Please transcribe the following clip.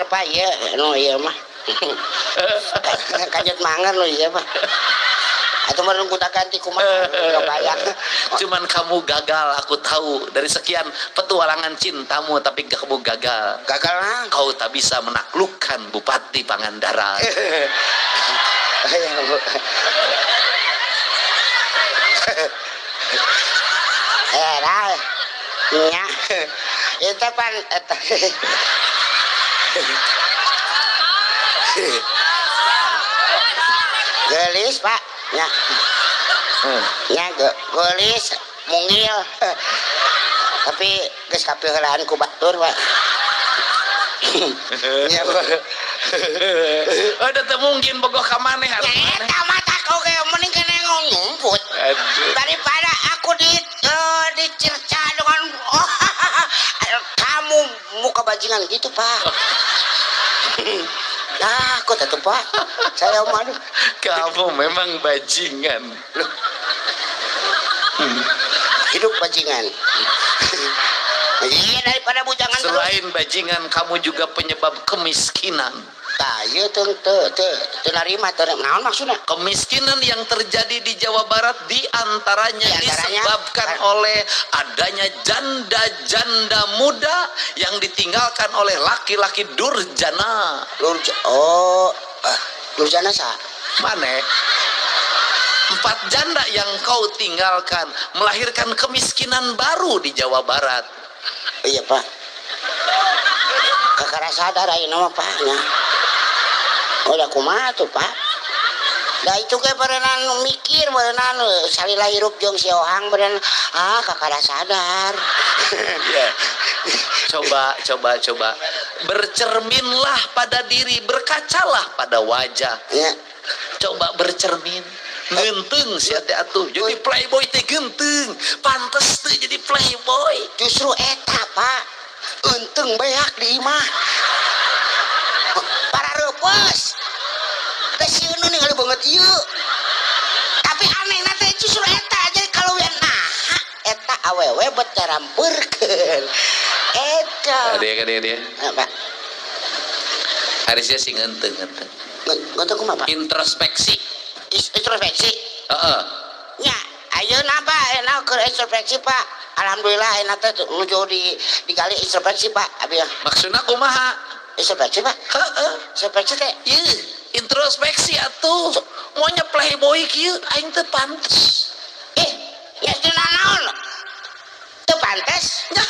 Pak, ieu nu ieu mah. Kanjut manger nu ieu mah. Atuh meureun kuta ganti kumaha kebayang. Cuman kamu gagal, aku tahu dari sekian petualangan cintamu, tapi kamu gagal. Gagal nah. Kau tak bisa menaklukkan Bupati Pangandaran. Iya, Bu. Eh, dah. Nya. Itu pan eta. Gelis, Pak. Nya. Nya gelis mungil. Tapi geus kapiheulaan ku batur, Pak. Nya, Bu. Udah teu mungkin bogoh ka maneh harus Nya maneh. Eta mah tak oge mending kene ngumput. Aduh. Daripada aku di dicerca dengan oh, kamu muka bajingan gitu, Pak. Nah, aku tetep, Pak. Saya malu. Kamu memang bajingan. Loh. Hidup bajingan. Iya, daripada bujangan terus. Selain bajingan, kamu juga penyebab kemiskinan. Tah, ieu teu teu teu teu narima teu naon maksudna? Kemiskinan yang terjadi di Jawa Barat diantaranya Diantaranya, disebabkan oleh adanya janda-janda muda yang ditinggalkan oleh laki-laki durjana. Oh, durjana sa? Maneh? 4 janda yang kau tinggalkan melahirkan kemiskinan baru di Jawa Barat. Iya, Pak. Kakara sadar ayeuna mah, Pak, nya. Udah kumaha tuh, Pak? Dah itu ge berenang mikir berenang salila hirup jeung si Ohang berenang kakara sadar. Ya. Coba, coba, coba. Bercerminlah pada diri, berkacalah pada wajah. Ya. Coba bercermin. Genteng sia teh atuh. Jadi playboy teh genteng. Pantes teh jadi playboy. Justru eta, Pak. Eunteng beak di imah. Para reupes. Teh sieun ningali banget ieu. Tapi anehna teh justru eta jadi kalau yang nah eta awewe bet carampeurkeun. Eta. Dia dia dia. Nah, Pak. Harusnya sih ngenteng ngenteng. Ngenteng kumaha, Pak? Introspeksi. Introspeksi. Heeh. Nya, ayeuna Pak, enak keur introspeksi, Pak. Alhamdulillah enak teh nuju digali introspeksi, Pak. Abi ya. Maksudna kumaha? Introspeksi, Pak. Heeh. Introspeksi teh. Ieu introspeksi atuh. Maunya playboy kieu aing teu pantes. Nya teu naon? Teu pantes? Nya